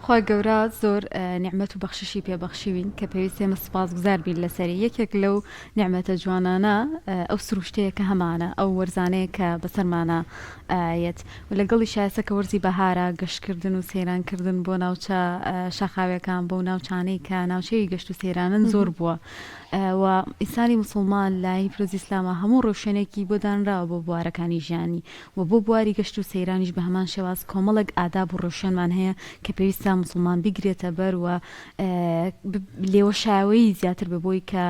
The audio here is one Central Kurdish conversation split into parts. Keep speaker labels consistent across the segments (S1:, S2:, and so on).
S1: خوای گەورە زۆر نیعمەت و بەخششی پێ بەخشیوین کە پێویستە ئێمە سوپاسگوزار بین لەسەری، یەکێک لەو نیعمەتە جوانانە ئەو سروشتەیە کە هەمانە، ئەو وەرزانەیە کە بەسەرمانا یەت و لەگەڵیشا ئێستا کە وەرزی بەهارە گەشتکردن و سەیرانکردن بۆ ناوچە شاخاویەکان بەو ناوچانەی کە ناوچەی گەشت و سەیرانن زۆر بووە و ئینسانی موسڵمان لایەنی پیرۆزی ئیسلامە هەموو ڕێوشوێنێکی بۆ دانراوە بۆ بوارەکانی ژیانی و بۆ بواری گەشت و سەیرانیش بە هەمان شێواز کۆمەڵێک ئاداب و ڕێوشوێنمان هەیە کە پێویستە موسڵمان بیگرێتە بەر و لێوەشاوەیی زیاتر بێ بۆی کە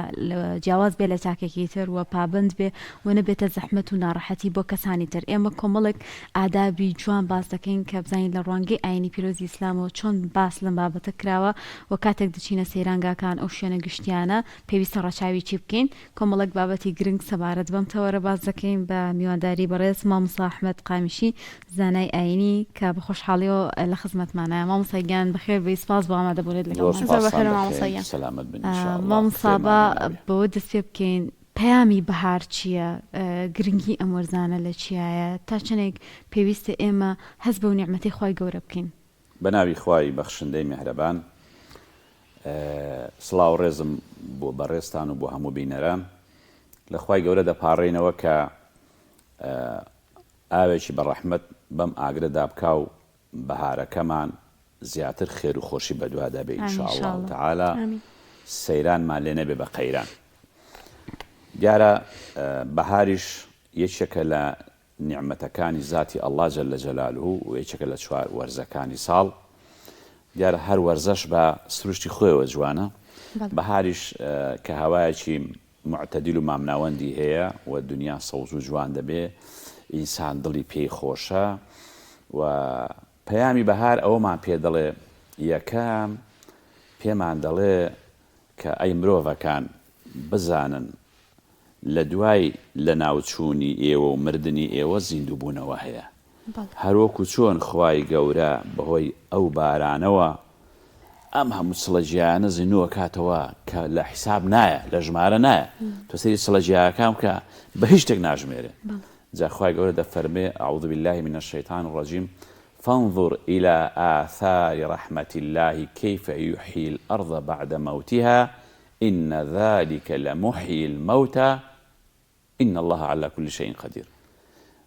S1: جیاواز بێ لە تاکێکی تر و پابەند بێ و نەبێتە زەحمەت و ناڕەحەتی بۆ کەسانی تر. ئێمە کۆمەڵێک ئادابی جوان باس دەکەین کە بزانین لە ڕوانگەی ئایینی پیرۆزی ئیسلامەوە چۆن باس لەم بابەتە کراوە و کاتێک دەچینە سەیرانگاکان ئەو شوێنە گشتیانە پێویستە ڕەچاوی چی بکەین. کۆمەڵێک بابەتی گرنگ سەبارەت بەم تەوەرە باس دەکەین بە میوانداری بەڕێز مامۆستا ئەحمەد قامیشی زانای ئایینی کە بە خۆشحاڵیەوە لە خزمەتمانایە. مامۆستا گیان بەخێر بێی سپاس بۆ ئامادەبوونت
S2: زۆر
S1: لەگەڵمان.
S3: زۆر
S2: سوپاستان
S3: بەخێر
S2: دەکەین
S3: مامۆستا گیان.
S2: سەلامەت بن ان شاء اللە
S1: مامۆستا
S2: خێرمان
S1: با
S2: لێ نەبێ.
S1: بەوە دەست پێ بکەین پەیامی بەهار چییە؟ گرنگی ئەم وەرزانە لە چیایە؟ تا چەندێک پێویستە ئێمە هەست بەو نیعمەتەی خوای گەورە بکەین؟
S2: بە ناوی خوای بەخشندەی میهرەبان سڵاو ڕێزم بۆ بەڕێزتان و بۆ هەموو بینەران لە خوای گەورە دەپاڕێینەوە کە ئاوێکی بە ڕەحمەت بەم ئاگرە دابکا و بەهارەکەمان زیاتر خێر و خۆشی بەدوادا بێ ان شاء اللە تعالی سەیرانمان لێ نەبێ بە قەیران دیارە بەهاریش یەکێکە لە نیعمەتەکانی زاتی اللە جل جلالە و یەکێکە لە چوار وەرزەکانی ساڵ، دیارە هەر وەرزەش بە سروشتی خۆیەوە جوانە، بەهاریش کە هەوایەکی موعتەدیل و مامناوەندی هەیە و دنیا سەوز و جوان دەبێ، ئینسان دڵی پێی خۆشە و پەیامی بەهار ئەوەمان پێ دەڵێ، یەکەم پێمان دەڵێ کە ئەی مرۆڤەکان بزانن لە دوای لەناوچوونی ئێوە و مردنی ئێوە زیندووبوونەوە هەیە. هەروەکو چۆن خوای گەورە بەهۆی ئەو بارانەوە ئەم هەموو چڵە گیایانە زیندوو ئەکاتەوە کە لە حیساب نایە، لە ژمارە نایە. تۆ سەیری چڵە گیایەکان بکە بە هیچ شتێک ناژمێرێ. جا خوای گەورە دەفەرمێ، اعوذ باللە من الشیطان الرجیم، فانظر الی آثار رحمة اللە کیف یحیی الارض بعد موتها ان ذلک لمحیی الموتی ان اللە علی کل شیء قدیر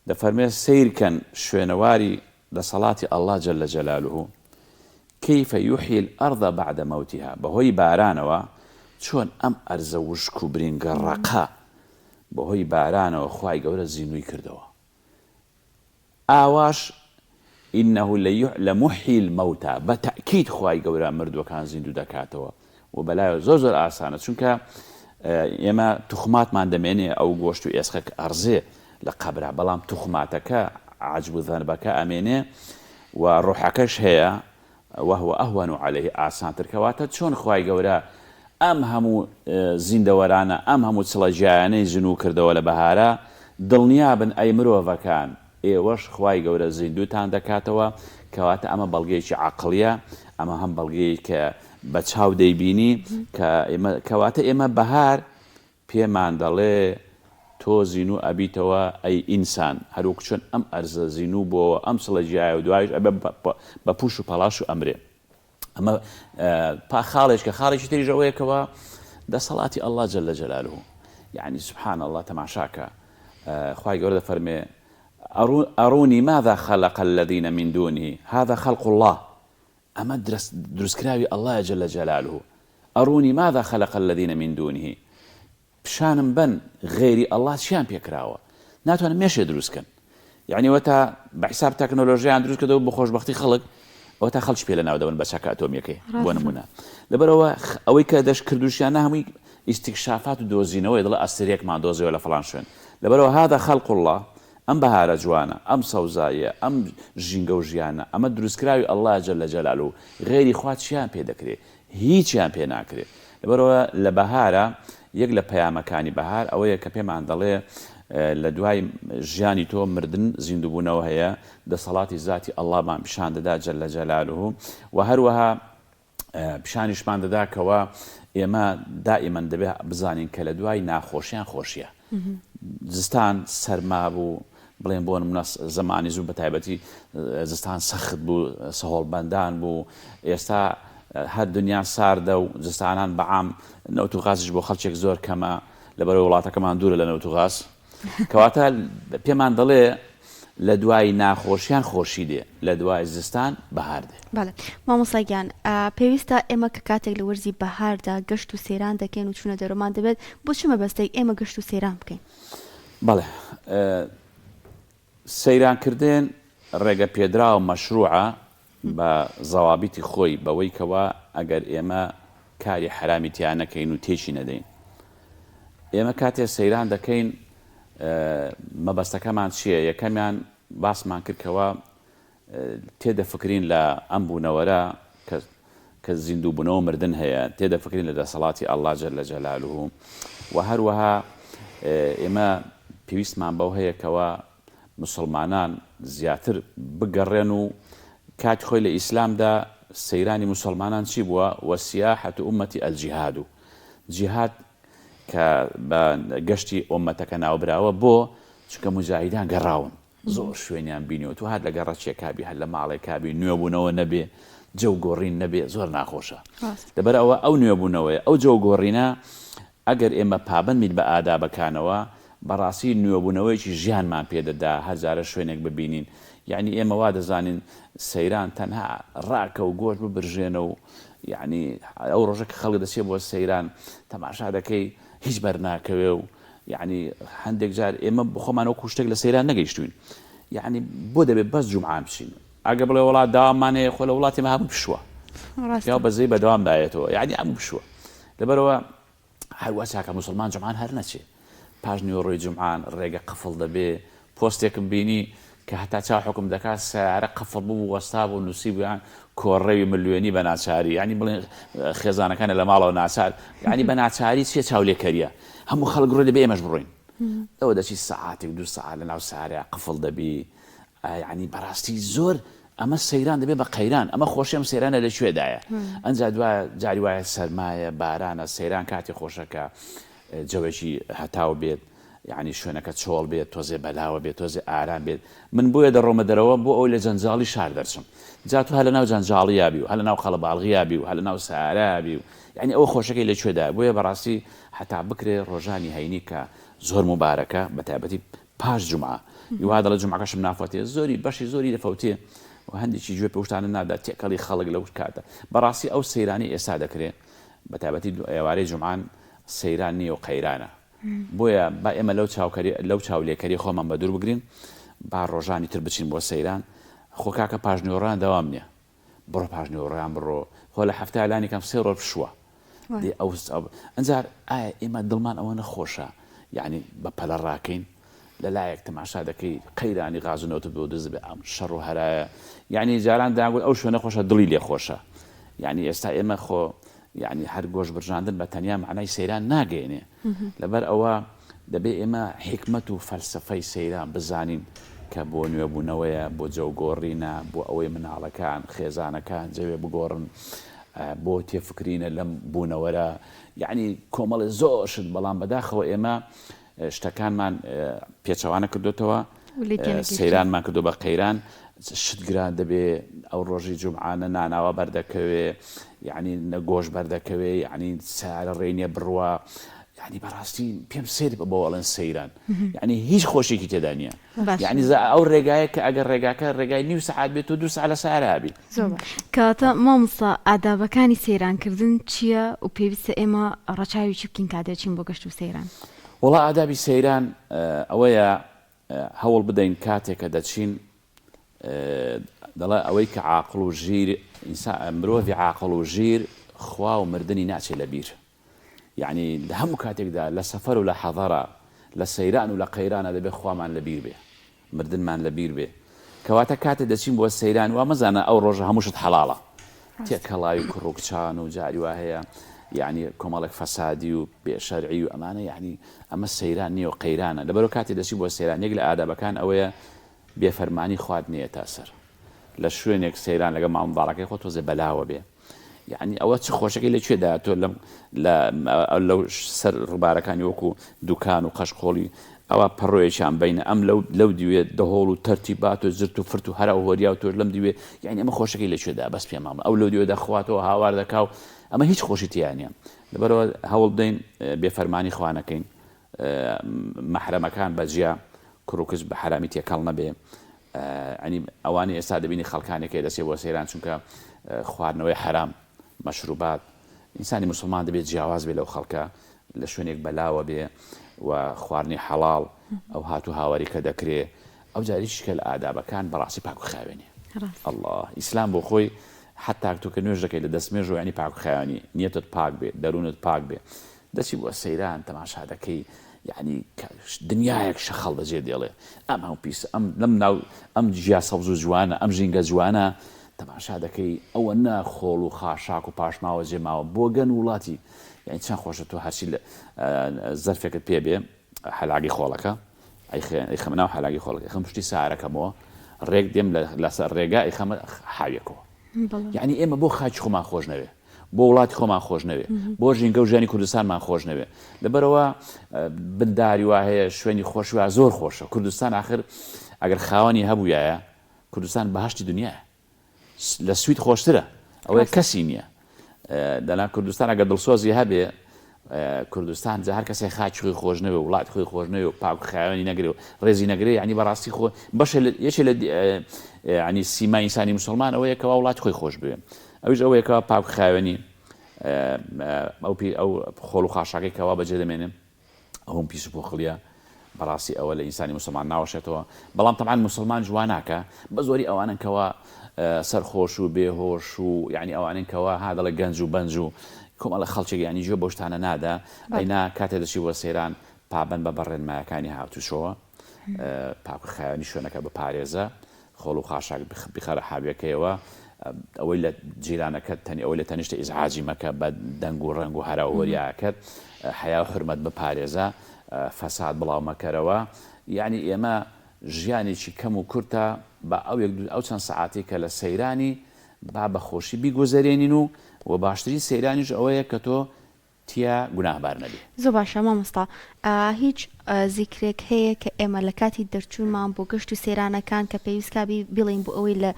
S2: دەفەرمێ سەیرکەن شوێنەواری دەسەڵاتی اللە جل جلالە کیف یحیی الارض بعد موتها بەهۆی بارانەوە چۆن ئەم ئەرزە وشک و برینگە ڕەقە بەهۆی بارانەوە خوای گەورە زیندووی کردەوە ئاواش انه لمحیی الموتی بە تەئکید خوای گەورە مردووەکان زیندوو دەکاتەوە و بەلایەوە زۆر زۆر ئاسانە چونکە ئێمە توخماتمان دەمێنێ ئەو گۆشت و ئێسقە کە ئەڕزێ لە قەبرا بەڵام توخماتەکە عەجب و ذەنبەکە ئەمێنێ و ڕۆحەکەش هەیە وهو اهون علیه ئاسانتر کەواتە چۆن خوای گەورە ئەم هەموو زیندەوەرانە ئەم هەموو چڵە گیایانەی زنوو کردەوە لە بەهارا دڵنیابن ئەی مرۆڤەکان ئێوەش خوای گەورە زیندووتان دەکاتەوە کەواتە ئەمە بەڵگەیەکی عەقڵیە ئەمە هەم بەڵگەیەکە بە چاو دەیبینی کە ئێمە کەواتە ئێمە بەهار پێمان دەڵێ تۆ زینوو ئەبیتەوە ئەی ئینسان، هەروەک چۆن ئەم ئەرزە زینوو بۆوە ئەم چڵە گیایە و دوایش ئەبێ بە پوش و پەڵاش و ئەمرێ. ئەمە پا خاڵێکە، خاڵێکی تریش ئەوەیە کەوا دەسەڵاتی اللە جل جلاله یعنی سبحان اللە تەماشاکە خوای گەورە دەفەرمێ ئەرونی ماذا خلق الذین من دونه هذا خلق اللە ئەمە دروستکراوی اللە یە جل جلاله، ارونی ماذا خلق الذین من دونه، پیشانم بەن غەیری اللە چیان پێ کراوە، ناتوانن مێشێ دروست کەن، یەعنی ئەوەتا بە حیساب تەکنۆلۆژیایان دروست کردەوە بۆ خۆشبەختی خەڵک، ئەوەتا خەڵکی پێ لەناو دەبەن بە چەکە ئەتۆمیەکەی بۆ
S1: ڕاستە.
S2: نمونە، لەبەرئەوە ئەوەی کە دەش کردوشیانە هەمووی ئیستیکشافات و دۆزینەوەیە، دەڵێ ئەستێرەیەکمان دۆزیەوە لە فڵان شوێن، لەبەرئەوە هذا خلق اللە، ئەم بەهارە جوانە، ئەم سەوزاییە، ئەم ژینگە و ژیانە، ئەمە دروستکراوی اللە یە جل جلالە و غەیری خوا چیان پێ دەکرێ؟ هیچیان پێ ناکرێ. لەبەرئەوە لە بەهارا یەک لە پەیامەکانی بەهار ئەوەیە کە پێمان دەڵێ لە دوای ژیانی تۆ مردن زیندووبوونەوە هەیە، دەسەڵاتی زاتی اللە مان پیشان دەدا جل جلالە و هەروەها پیشانیشمان دەدا کەوا ئێمە دائیمەن دەبێ بزانین کە لە دوای ناخۆشیان خۆشیە. زستان سەرما بوو. بڵێن بۆ نمونە زەمانی زوو بە تایبەتی زستان سەخت بوو سەهۆڵبەندان بوو ئێستا هەر دنیا ساردە و زستانان بەعام نەوت و غازیش بۆ خەڵکێک زۆر کەمە لەبەرەوەی وڵاتەکەمان دوورە لە نەوت و غاز کەواتە پێمان دەڵێ لە دوای ناخۆشیان خۆشی دێ لە دوای زستان بەهار دێ.
S3: بەڵێ مامۆستا گیان پێویستە ئێمە کە کاتێک لە وەرزی بەهاردا گەشت و سەیران دەکەین و چوونە دەرەوەمان دەبێت بۆ چ مەبەستێک ئێمە گەشت و سەیران بکەین؟
S2: بەڵێ سەیران کردن ڕێگە پێدراو مەشروعە بە زەوابیتی خۆی بەوەی کەوا ئەگەر ئێمە کاری حەرامی تیا نەکەین و تێکی نەدەین. ئێمە کاتێ سەیران دەکەین مەبەستەکەمان چییە؟ یەکەمیان باسمان کرد کەوا تێدەفکرین لە ئەم بوونەوەرە کە کە زیندووبوونەوە مردن هەیە، تێدەفکرین لە دەسەڵاتی اللە جل جلالە و هەروەها ئێمە پێویستمان بەو هەیە کەوا موسڵمانان زیاتر بگەڕێن و کاتی خۆی لە ئیسلامدا سەیرانی موسڵمانان چی بووە وسیاحة امتی الجهاد جیهاد کە بە گەشتی ئۆمەتەکە ناوبراوە بۆ چونکە موجاهیدان گەڕاون زۆر شوێنیان بینیوە تۆ هەر لە گەڕەکێکا بی هەر لە ماڵێکا بی نوێبوونەوە نەبێ جەو گۆڕین نەبێ زۆر ناخۆشە لەبەر ئەوە ئەو نوێبوونەوەیە ئەو جەو گۆڕینە ئەگەر ئێمە پابەند بین بە ئادابەکانەوە، بەڕاستی نوێبوونەوەیەکی ژیانمان پێ دەدا، هەر جارە شوێنێک ببینین، یەعنی ئێمە وا دەزانین سەیران تەنها ڕاکە و گۆشت ببرژێنە و یەعنی ئەو ڕۆژە کە خەڵک دەچێ بۆ سەیران تەماشا دەکەی هیچ بەرناکەوێ و یەعنی هەندێک جار ئێمە بۆخۆمان وەکوو شتێک لە سەیران نەگەیشتووین یەعنی بۆ دەبێ بەس جومعان بچین ئەگەر بڵێ وڵات داوامان هەیە خۆ لە وڵاتی مە هەموو پشووە پیاو بەزەی بەدەوام دایەتەوە یەعنی هەموو پشووە لەبەرئەوە هەروا چاکە موسڵمان جومعان هەر نەچێ پاش نیوەڕۆی جومعان ڕێگە قفڵ دەبێ پۆستێکم بینی کە هەتا چاو حوکم دەکات سەیارە قفڵ ببوو وەستا بوو نووسیبوویان کۆڕەوی ملیۆنی بە ناچاری یعنی بڵێن خێزانەکانی لە ماڵەوە ناچار یعنی بە ناچاری چیە چاولێکەریە هەموو خەڵک ڕۆی دەبێ ئێمەش بڕۆین لەوە دەچی سەعاتێک دوو سەعات لە ناو ساریا قفڵ دەبی یەعنی بەڕاستی زۆر ئەمە سەیران دەبێ بە قەیران ئەمە خۆشی ئەم سەیرانە لە کوێدایە ئەنجا دوا جاری وایە سەرمایە بارانە سەیران کاتی خۆشە کە جەوێکی هەتاو بێت یعنی شوێنەکە چۆڵ بێت تۆزێ بەلاوە بێت تۆزێ ئارام بێت من بۆیە دەڕۆمە دەرەوە بۆ ئەوی لە جەنجاڵی شار دەرچم جا تو هەر لە ناو جەنجاڵیا بی و هەر لە ناو قەڵەباڵغیا بی و هەر لە ناو سارا بی و یعنی ئەوە خۆشەکەی لە کوێدا بۆیە بەڕاستی هەتا بکرێ ڕۆژانی هەینی کە زۆر موبارەکە بە تایبەتی پاش جومعە وا دەڵێ جومعەکەشم نافەوتێ زۆری بەشی زۆری دەفەوتێ و هەندێکی گوێ پێوشتانە نادا تێکەڵی خەڵک لەو کاتە بەڕاستی ئەو سەیرانی ئێستا دەکرێ بە تایبەتی ئێوارەی جومعان سەیران نییە و قەیرانە بۆیە با ئێمە لەو چاوکەری لەو چاولێکەری خۆمان بە دوور بگرین با ڕۆژانی تر بچین بۆ سەیران خۆ کاکە پاش نیوەڕۆیان دەوام نییە بڕۆ پاش نیوەڕۆیان بڕۆ خۆ لە هەفتەیا لانی کەم سێ ڕۆژ پشووە دێ ئەو ئەنجار ئایا ئێمە دڵمان ئەوە نەخۆشە یعنی بە پەلە ڕاکەین لە لایەک تەماشا دەکەی قەیرانی غاز و نەوتت بۆ دز بێ ئەم شەڕ و هەرایە یعنی جاران داگوت ئەو شوێنە خۆشە دڵی لێ خۆشە یعنی ئێستا ئێمە خۆ یعنی هەر گۆش برژاندن بە تەنیا معنای سەیران ناگەێنێ لەبەر ئەوە دەبێ ئێمە حیکمەت و فەلسەفەی سەیران بزانین کە بۆ نوێبوونەوەیە، بۆ جەوگۆڕینە، بۆ ئەوەی مناڵەکان، خێزانەکان جەوێ بگۆڕن، بۆ تێفکرینە لەم بوونەوەرە، یەعنی کۆمەڵێ زۆر شت، بەڵام بەداخەوە ئێمە شتەکانمان پێچەوانە کردۆتەوە، سەیرانمان کردووە بە قەیران، شت گران دەبێ، ئەو ڕۆژی جومعە نە ناناوا بەردەکەوێ، یەعنی نە گۆشت بەردەکەوێ، یەعنی سەیارە ڕێی نیە بڕوا، یەعنی بەڕاستی پێم سەیر بە بەوە ئەڵێن سەیران، یەعنی هیچ خۆشیەکی تێدا نیە، یەعنی ئەو ڕێگایە کە ئەگەر ڕێگاکە ڕێگای نیو سەعات بێت تۆ دوو سەعات لە سەیارە ئەبی.
S1: زۆر باش. کەواتە مامۆستا ئادابەکانی سەیران کردن چیە و پێویستە ئێمە ڕەچاوی چی بکەین کاتێ چین بۆ گەشت و سەیران؟
S2: وەڵا ئادابی سەیران ئەوەیە هەوڵ بدەین کاتێ کە دەچین دەڵێ ئەوەی کە عاقڵ و ژیر مرۆڤی عاقڵ و ژیر خوا و مردنی ناچێ لە بیر یعنی لە هەموو کاتێکدا لە سەفەر و لە حەزەرا لە سەیران و لە قەیرانە دەبێ خوامان لە بیر بێ مردنمان لە بیر بێ کەواتە کاتێ دەچین بۆ سەیران وا مەزانە ئەو ڕۆژە هەموو شت حەڵاڵە تێکەڵاوی کوڕ و کچان و جاری وا هەیە یعنی کۆمەڵێک فەسادی و بێ شەرعی و ئەمانە یعنی ئەمە سەیران نییە و قەیرانە لەبەرو کاتێ دەچی بۆ سەیران یەک لە ئادابەکان ئەوەیە بێ فەرمانی خوات نەیەتە سەر لە شوێنێک سەیران لەگەڵ ماڵ منداڵەکەی خۆت تۆزێ بەلاوە بێ یعنی ئەوە چ خۆشەکەی لە کوێدا تۆ لەم لە لەو سەر ڕووبارەکانی وەکو دوکان و قەشقۆڵی. ئەوا پەڕۆیەکیان بینە ئەم لەو لەو دیوێ دەهۆڵ و تەرتیبات و زرت و فرت و هەرا و هۆریا و تۆش لەم دیوێ یعنی ئەمە خۆشەکەی لە کوێدا بەس پێمان بڵێ ئەو لەو دیوێ دەخواتەوە هاوار دەکا و ئەمە هیچ خۆشی تیا نییە لەبەرەوە هەوڵ بدەین بێفەرمانی خوا نەکەین مەحرەمەکان بەجیا کوڕ و کچ بە حەرامی تێکەڵ نەبێ ئەنی ئەوانەی ئێستا دەبینی خەڵکانێک هەیە دەچێ بۆ سەیران چونکە خواردنەوەی حەرام مەشروبات ئینسانی موسڵمان دەبێت جیاواز بێ لەو خەڵکە لە شوێنێک بەلاوە بێ و خواردنی حەڵاڵ ئەو هات و هاواری کە دەکرێ ئەو جاریش کە لە ئادابەکان بەڕاستی پاک و خاوێنی ئەڵڵا ئیسلام بۆ خۆی حتا تۆ کە نوێژ دەکەی لە دەستمێژەوە یعنی پاک و خاوێنی نیەتت پاک بێ دەروونت پاک بێ دەچی بۆ سەیران تەماشا دەکەی یعنی دنیایەک شەخەڵ بەجێ دێڵێ ئەم هەم پیسە ئەم لەم ناو ئەم جیا سەوز و جوانە ئەم ژینگە جوانە تەماشا دەکەی ئەوەنە خۆڵ و خاشاک و پاشماوە جێ ماوە بۆگەن وڵاتی یعنی چەند خۆشە تۆ هەرچی زەرفێکت پێ بێ حەلاگی خۆڵەکە ئەیخەمە ناو حەلاگی خۆڵەکە ئەیخەم پشتی سارەکەمەوە ڕێک دێم لەسەر ڕێگا ئەیخەمە حاویەکەوە یعنی ئێمە بۆ خاکی خۆمان خۆش نەوێ بۆ وڵاتی خۆمان خۆش نەوێ بۆ ژینگە و ژیانی کوردستانمان خۆش نەوێ لەبەرەوە بنداری وا هەیە شوێنی خۆش وا زۆر خۆشە کوردستان آخر ئەگەر خاوەنی هەبووایە کوردستان بەهشتی دنیاە لە سوید خۆشترە ئەوەیە کەسی نییە دەنا کوردستان ئەگەر دڵسۆزی هەبێ کوردستان جا هەر کەسێک خاکی خۆی خۆش نەوێ وڵات خۆی خۆش نەوێ و پاک خاوێنی نەگرێ و ڕێزی نەگرێ یعنی بەڕاستی خۆ بەشێ یەکێ لە ینی سیمای ئینسانی مسلمان ئەوەیە کەوا وڵات خۆی خۆش بوێ ئەویش ئەوەیە کەوا پاک خاوێنی ئەو پی ئەو خۆڵ و خاشاکەی کەوا بەجێ دەمێنێ ئەوم پیس و پۆخڵیە بەڕاستی ئەوە لە ئینسانی موسڵمان ناوەشێتەوە بەڵام تەبعەن موسڵمان جوا ناکا بە زۆری ئەوانەن کەوا سەرخۆش و بێهۆش و یعنی ئەوانەن کەوا ها دەڵێ گەنج و بەنج و کۆمەڵە خەڵکێک یعنی گوێ بەو شتانە نادا ئەینا کاتێ دەچی بۆ سەیران پابەند بە بەڕێنمایەکانی هاتوچۆوە پاک و خاوێنی شوێنەکە بپارێزە خۆڵ و خاشاک بخەرە حاویەکەیەوە، ئەوەی لە جیرانەکەت تەنی ئەوەی لە تەنیشتە ئیزعاجی مەکە بە دەنگ و ڕەنگ و هەرا و هۆریاکەت، حەیا و حورمەت بپارێزە، فەساد بڵاو مەکەرەوە، یەعنی ئێمە ژیانێکی کەم و کورتە با ئەو یەک دوو ئەو چەند سەعاتەی کە لە سەیرانی با بە خۆشی بیگوزەرێنین و وە باشترین سەیرانیش ئەوەیە کە تۆ تیا گوناهبار نەبی.
S3: زۆر باشە مامۆستا هیچ زیکرێک هەیە کە ئێمە لە کاتی دەرچوونمان بۆ گەشت و سەیرانەکان کە پێویست کا بیڵێین بۆ ئەوەی لە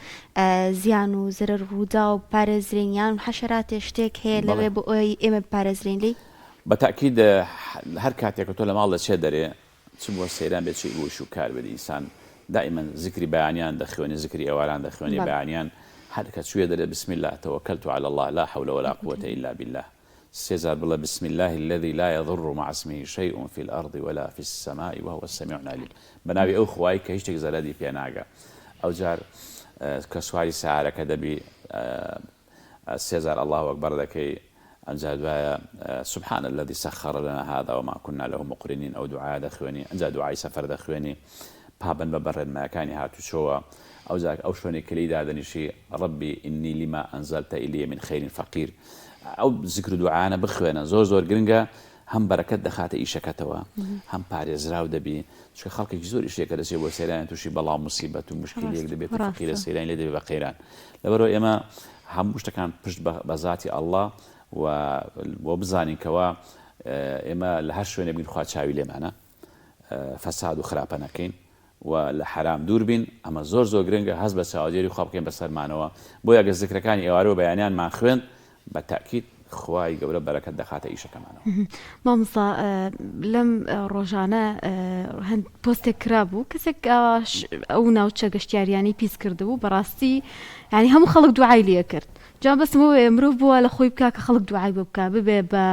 S3: زیان و زەرەر و ڕووداو بپارێزرێین یان حەشەراتێ شتێک هەیە لەوێ بۆ ئەوەی ئێمە بپارێزرێین لێی؟
S2: بە تەئکید هەر کاتێک کە تۆ لە ماڵ دەچێ دەرێ چ بۆ سەیران بێ چ بۆ ئیش و کار بێت ئینسان دائیمەن زیکری بەیانیان دەخوێنێ زیکری ئێواران دەخوێنێ بەیانیان هەر کە چوویە دەرێ بسم اللە توکلت علی اللە لا حول ولا قوة الا باللە سێ جار بڵێ، بسم اللە الذی لا یضر مع اسمه شیء فی الارض ولا فی السماء وهو السمیع العلیم، بە ناوی ئەو خوایەی کە هیچ شتێک زەرەری پێ ناگا. ئەوجار کە سواری سەیارەکە دەبی سێ جار اللە اکبر دەکەی، ئەنجا دوایە سبحان الذی سخر لنا هذا وما كنا له مقرنین ئەو دوعایە دەخوێنی، ئەنجا دوعای سەفەر دەخوێنی، پابەند بە بە ڕێنمایەکانی هاتوچۆوە، ئەوجا ئەو شوێنەی کە لێی دادەنیشی، ربی انی لما انزلت الی من خیر فقیر، ئەو زیکر و دوعایانە بخوێنە زۆر زۆر گرنگە هەم بەرەکەت دەخاتە ئیشەکەتەوە هەم پارێزراو دەبی چونکە خەڵکێکی زۆر ئیشێکە دەچێت بۆ سەیران تووشی بەڵا و موسیبەت و موشکیلەیەک دەبێت و فەقیرە سەیرانی لێ دەبێت بە قەیران لەبەرئەوە ئێمە هەموو شتەکان پشت بە زاتی ئەڵڵا و بۆ بزانین کەوا ئێمە لە هەر شوێنێک بین خوا چاوی لێمانە فەساد و خراپە نەکەین و لە حەرام دوور بین ئەمە زۆر زۆر گرنگە هەست بە چاوەدێری خوا بکەین بەسەرمانەوە بۆیە ئەگەر زکرەکانی ئێوارە و بەیانیانمان خوێند بە تەئکید خوای گەورە بەرەکەت دەخاتە ئیشەکەمانەوە.
S1: مامۆستا لەم ڕۆژانە هەند پۆستێک کرابوو کەسێک ئەو ناوچە گەشتیاریانەی پیس کردبوو بەڕاستی یعنی هەموو خەڵک دوعای لێ کرد جا مەبەستم ئەوەیە مرۆڤ بۆ وا لە خۆی بکا کە خەڵک دوعای بۆ بکا ببێ بە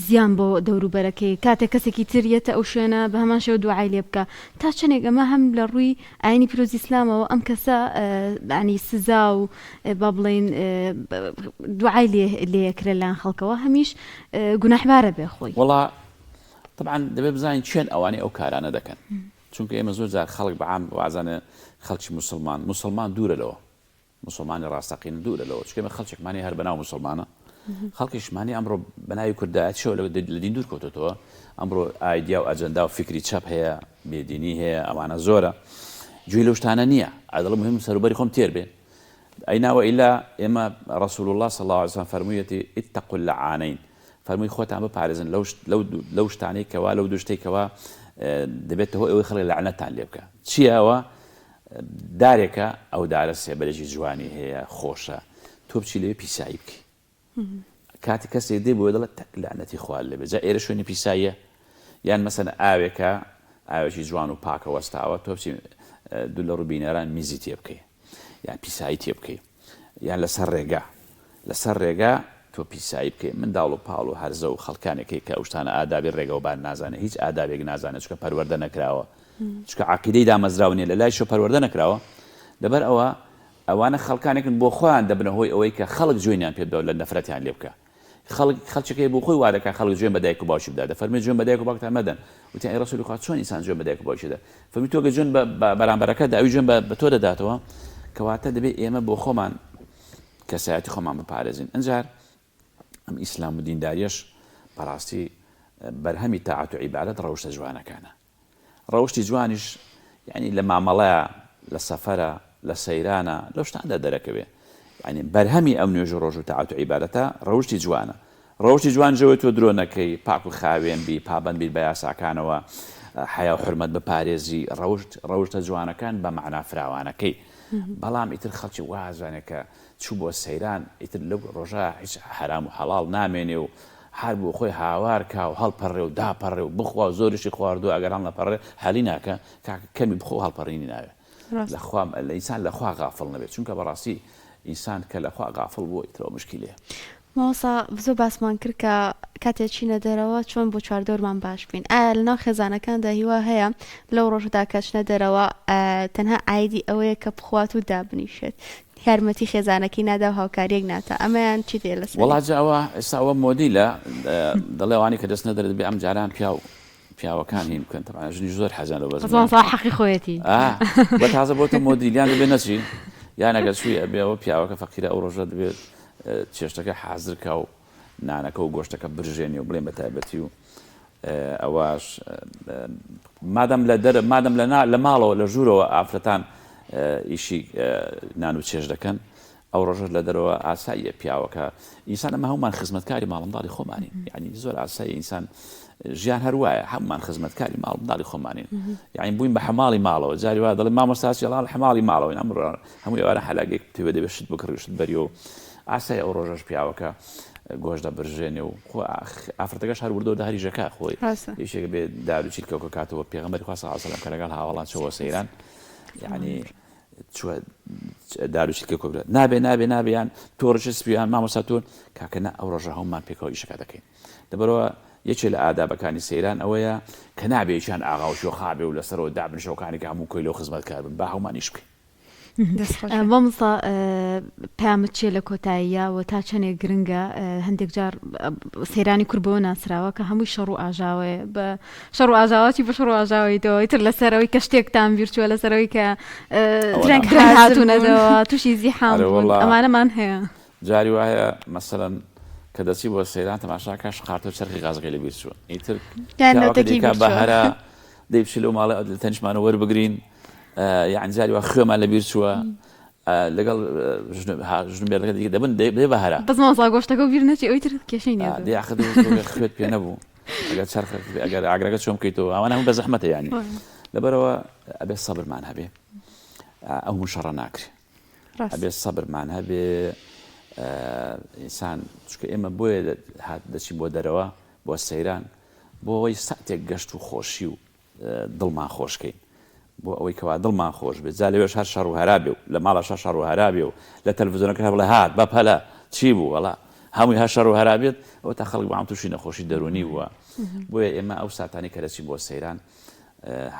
S1: زیان بۆ دەوروبەرەکەی کاتێک کەسێکی تر یەتە ئەو شوێنە بە هەمان شێوە دوعای لێ بکا تا چەندێک ئەمە هەم لە ڕووی ئاینی پیرۆزی ئیسلامەوە ئەم کەسە ینی سزا و با بڵێین دوعای لێ لێکرێ لایەن خەڵکەوە هەمیش گوناحبارە بێ خۆی.
S2: وەڵا تەبعەن دەبێ بزانین کێن ئەوانەی ئەو کارانە دەکەن چونکە ئێمە زۆر جار خەڵک بە عام وازانێ خەڵکی موسڵمان موسڵمان دوورە لەوە موسڵمانی ڕاستەقینە دوورە لەوە چونکە ئێمە خەڵکێکمان هەیە هەر بەناو موسڵمانە خەڵکیشمان هەیە ئەمڕۆ بەناوی کوردایەتیشەوە لە دین دوور کەوتۆتەوە ئەمڕۆ ئایدیا و ئەجەندا و فیکری چەپ هەیە بێدینی هەیە ئەوانە زۆرە گوێی لەو شتانە نییە ئەدڵ مهم سەروبەری خۆم تێر بێ ئەینا وئیلا ئێمە ڕسول الله صلی الله علیه وسلم فەرموویەتی اتقوا اللعانین. فەرمووی خۆتان بپارێزن لەو لەو لەو شتانەی کەوا لەو دوو شتەی کەوا دەبێتە هۆی ئەوەی خەڵک لەعنەتتان لێ بکا. چییە ئەوە؟ دارێکە ئەو دارە سێبەرێکی جوانی هەیە خۆشە تۆ بچی لەوێ پیسایی بکەی کاتی کەسێک دێ بۆ دەڵێت تەک لەعنەتی خوا لێ بێ جا ئێرە شوێنی پیساییە یان مەسەن ئاوێکە ئاوێکی جوان و پاکە وەستاوە تۆ بچی دوو لە ڕوو بینەران میزی تێ بکەی یان پیسایی تێ بکەی یان لەسەر ڕێگا لەسەر ڕێگا تۆ پیسایی بکەی منداڵ و پاڵ و هەرزە و خەڵکانێکی کە ئەو شتانە ئادابی ڕێگەوبان نازانێت هیچ ئادابێک نازانێت چونکە پەروەردە نەکراوە چونکە عەقیدەی دامەزراو نیە لە لایشەوە پەروەردە نەکراوە لەبەر ئەوە ئەوانە خەڵکانێکن بۆ خۆیان دەبنە هۆی ئەوەی کە خەڵک جوێنیان پێ بدەو لە نەفرەتیان لێ بکا خەڵک خەڵکێک هەیە بۆ خۆی وا دەکا خەڵک جوێن بە دایک و باوکی بدا دەفەرموێ جوێن بە دایک و باوکتان مەدەن وتیان ئەی ڕەسولی خوا چۆن ئینسان جوێن بە دایک و باوکی دەدا فەرمی تۆ گەر جوێن بە بەرامبەرەکە دا ئەوی جوێن بە تۆ دەداتەوە کەواتە دەبێ ئێمە بۆ خۆمان کەسایەتی خۆمان بپارێزین ئەنجار ئەم ئیسلام و دینداریەش بەڕاستی بەرهەمی تاعەت و عیبادەت ڕەوشتە جوانەکانە ڕەوشتی جوانیش یانی لە مامەڵەیا، لە سەفەرا، لە سەیرانە، لەو شتاندا دەرەکەوێ. یانی بەرهەمی ئەم نوێژ و ڕۆژ و تاعەت و عیبادەتە ڕەوشتی جوانە. ڕەوشتی جوانیش ئەوەیە تۆ درۆ نەکەی، پاک و خاوێن بی، پابەند بیت بە یاساکانەوە، حەیا و حورمەت بپارێزی، ڕەوشت، ڕەوشتە جوانەکان بە مەعنا فراوانەکەی. بەڵام ئیتر خەڵکی وا ئەزانێ کە چوو بۆ سەیران ئیتر لەو ڕۆژە هیچ حەرام و حەڵاڵ نامێنێ و هەر بۆ خۆی هاوار کا و هەڵپەڕێ و داپەڕێ و بخوا و زۆریشی خواردووە ئەگەر هەڵنەپەڕێ حەلی ناکا کاکە کەمی بخۆ هەڵپەڕینی ناوێ لە خوا لە ئینسان لە خوا غافڵ نەبێت چونکە بەڕاستی ئینسان کە لە خوا غافڵ بووە ئیتر ئەوە مشکیلەیە.
S3: مامۆستا زۆر باسمان کرد کە کاتێ چینە دەرەوە چۆن بۆ چواردەورمان باش بین ئایا لەناو خێزانەکاندا هیوا هەیە لەو ڕۆژەدا کە چنە دەرەوە تەنها ئایدی ئەوەیە کە بخوات و دابنیشێت یارمەتی خێزانەکەی نادا و هاوکاریەک ناتا ئەمەیان چیت هەیە لەسەری؟
S2: وەڵا جا ئەوە ئێستا ئەوە مۆدیلە دەڵێ ئەوانەی کە دەچنە دەرە دەبێ ئەم جاران پیاو پیاوەکان هین بکەن تەبعەن ژنیش زۆر حەزیان لەو بەزمە
S1: بەس مامۆستا حەقی خۆیەتی
S2: ئا بە تازە بۆتە مۆدیل یان دەبێ نەچی یان ئەگەر چووی ئەبێ ئەوە پیاوەکە فەقیرە ئەو ڕۆژە دەبێت چێشتەکە حازر کا و نانەکە و گۆشتەکە برژێنی و بڵێن بە تایبەتی و ئەوەش مادەم لە دەر مادەم لە لە ماڵەوە لە ژوورەوە ئافرەتان ئیشی نان و چێژ دەکەن ئەو ڕۆژەش لە دەرەوە ئاساییە پیاوەکە ئینسان ئەمە هەمومان خزمەتکاری ماڵمداڵی خۆمانین یعنی زۆر ئاسایی ئینسان ژیان هەر وایە هەمومان خزمەتکاری ماڵ منداڵی خۆمانین یعنی بووین بە حەماڵی ماڵەوە جاری وا دەڵێ مامۆستا چی ئەڵێ حەماڵی ماڵەوەین ئەمڕۆ هەموو ئێوارە حەلاگەیەک پێوە دەبێت شت بکڕی و شت بەری و ئاسای ئەو ڕۆژەش پیاوەکە گۆشت دەبرژێنێ و خۆ ئافرەتەکەش هەر وردەوە دەهریژەکە خۆی یەکێک بێ دار و چیلکەوکە کاتەوە پێغەمبەری خوا صلی الله علیه و سلم کە لەگەڵ هاوەڵان چووە سەیران یعنی چووە دار و چیلکە کۆبرا نابێ نابێ نابێ یان تۆڕش سپیان مامۆستا تۆ کاکە نا ئەو ڕۆژە هەمومان پێکەوە ئیشەکە دەکەین لەبەرەوە یەکێ لە ئادابەکانی سەیران ئەوەیە کە نابێ یەکیان ئاغا و شۆخا بێ و لەسەرەوە دابنیشەوەکانی کە هەموو کۆیلە و خزمەتکار بن با هەموومان ئیش بکەین.
S3: دەست خۆش.
S1: مامۆستا پەیامت چیە لە کۆتاییا و تا چەنێک گرنگە هەندێک جار سەیرانی کورد بەوە ناسراوە کە هەمووی شەڕ و ئاژاوەیە بە شەڕ و ئاژاوە چی بە شەڕ و ئاژاوەیتەوە ئیتر لەسەرەوەی کە شتێکتان بیرچووە لەسەرەوەی کە
S3: درەنگ
S1: درەنگ
S3: حازر بوون.
S1: هاتوونەتەوە تووشی زیحام
S2: ئەرێ
S1: بوون
S2: وەڵا
S1: ئەمانەمان هەیە.
S2: جاری وایە مەسەلەن کە دەچی بۆ سەیران تەماشا کە شقارتە و چەرخی غازەکەی لەبیر چووە ئیتر
S3: یان
S2: پیاوەکە
S3: نەوتەکەی
S2: دەیکا
S3: بیر
S2: بە
S3: چووە.
S2: هەرا دەی بچی لەو ماڵە لە تەنیشتمانەوە وەربگرین یان جاری وا خوێمان لەبیر چووە لەگەڵ ژن و مێردەکە دیکە دەبن دەبێ بە هەرا.
S1: بەس مامۆستا گۆشتەکە و بیر نەچێ ئەوی تر کێشەی نییە زۆر.
S2: دەی ئاخر خوێت پێ نەبوو ئەگەر چەرخ ئەگەر ئاگرەکە چۆن بکەیتەوە ئەوانە هەموو بە زەحمەتە یانی لەبەرەوە ئەبێ سەبرمان هەبێ ئەو هەموو شەڕە ناکرێ. ئەبێ سەبرمان هەبێ ئینسان چونکە ئێمە بۆیە هات دەچین بۆ دەرەوە بۆ سەیران بۆ ئەوەی ساتێک گەشت و خۆشی و دڵمان خۆشکەین بۆ ئەوەی کەوا دڵمان خۆش بێت جا لەوێش هەر شەڕ و هەرا بێ و لە ماڵەش هەر شەڕ و هەرا بێ و لە تەلەڤزیۆنەکە هەر بڵێ هات بە پەلە چی بوو وەڵا هەمووی هەر شەڕ و هەرا بێت ئەوە تا خەڵک بەعام تووشی نەخۆشی دەروونی بووە بۆیە ئێمە ئەو ساتانی کە دەچین بۆ سەیران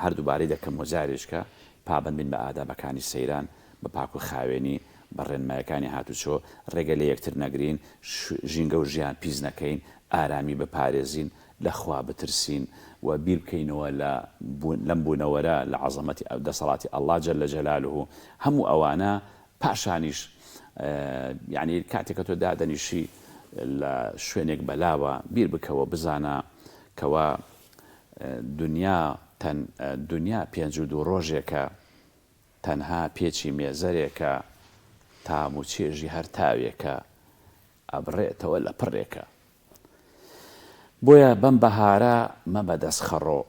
S2: هەر دووبارەی دەکەمەوە جارێکە پابەند بین بە ئادابەکانی سەیران بە پاک و خاوێنی، بە ڕێنمایەکانی هاتوچۆ، ڕێگە لە یەکتر نەگرین، ژینگە و ژیان پیس نەکەین، ئارامی بپارێزین، لە خوا بترسین و بیر بکەینەوە لە لەم بوونەوەرە، لە عەزەمەتی دەسەڵاتی اللە جل جلالە، هەموو ئەوانە، پاشانیش یەعنی کاتێک کە تۆ دادەنیشی لە شوێنێک بەلاوە بیر بکەوە بزانە کەوا دونیا تەن دونیا 52 ڕۆژێکە، تەنها پێچی مێزەرێکە تام و چێژی هەر تاوێکە ئەبڕێتەوە لە پڕێکە. بۆیە بەم بەهارە مەبە دەست خەڕۆ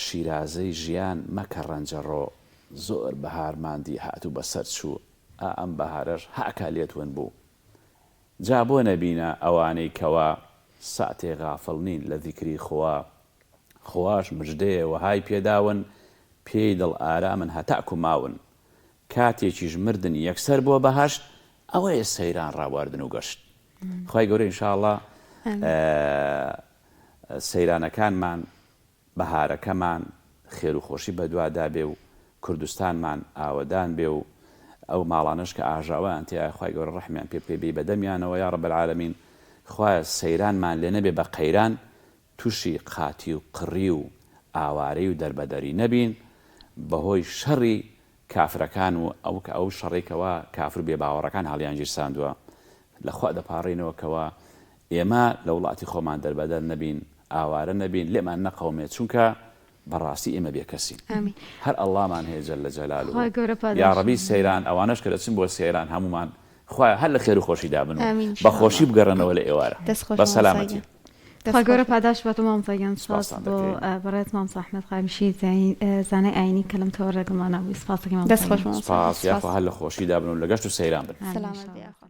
S2: شیرازەی ژیان مەکە ڕەنجەڕۆ زۆر بەهارمان دی هات و بەسەر چوو ئا ئەم بەهارەش هاکا لێت ون بوو جا بۆ نەبینە ئەوانەی کەوا ساتێ غافڵ نین لە زیکری خوا خواش مژدەیە وەهای پێداون پێی دڵ ئارامن هەتاکو ماون کاتێکیش مردن یەکسەر بۆ بەهەشت ئەوەیە سەیران ڕابواردن و گەشت خوای گەورە ان شاء اللە سەیرانەکانمان بەهارەکەمان خێرو خۆشی بەدوادا بێ و کوردستانمان ئاوەدان بێ و ئەو ماڵانەش کە ئاژاوەیان تیایە خوای گەورە ڕەحمیان پێ بکەی بێی بەدەمیانەوە یا رب العالمین خوایە سەیرانمان لێ نەبێ بە قەیران توشی قاتی و قڕی و ئاوارەی و دەربەدەری نەبین بەهۆی شەڕی کافرەکان و ئەو کە ئەو شەڕەی کەوا کافر و بێباوەڕەکان هەڵیانگیرساندووە لە خوا دەپاڕێینەوە کەوا ئێمە لە وڵاتی خۆمان دەربەدەر نەبین ئاوارە نەبین لێمان نەقەومێ چونکە بەڕاستی ئێمە بێکەسین
S1: آمین
S2: هەر ئەڵڵامان هەیە جل جلاله
S1: خوای گەورە پاداشت
S2: یاڕەبی سەیران ئەوانەش کە دەچن بۆ سەیران هەموومان خوایە هەر لە خێر و خۆشیدا بن و
S3: آمین ان
S2: بە
S3: شاء
S2: خۆشی
S3: اللە
S2: بگەڕێنەوە لە ئێوارە
S3: دەست خۆش
S2: بە
S3: مامۆستا
S2: سەلامەتی.
S3: گیان دەست
S1: خوا گەورە
S3: خۆش بێت.
S1: پاداشت باتەوە مامۆستا گیان سپاس
S2: سپاستان
S1: بۆ
S2: دەکەین.
S1: بەڕێز مامۆستا ئەحمەد قامیشی زانای ئاینی کە لەم تەوەرە لەگەڵمانا بووی سپاس دەکەین
S3: دەست
S1: مامۆستا
S3: خۆش
S1: گیان.
S3: مامۆستا گیان
S2: سپاس
S3: سپاس.
S2: یاخوا هەر لە خۆشیدا بن و لە گەشت و سەیران بن.
S1: آمین ان
S3: سەلامەت
S1: شاء
S3: بی
S1: اللە.
S3: یاخوا.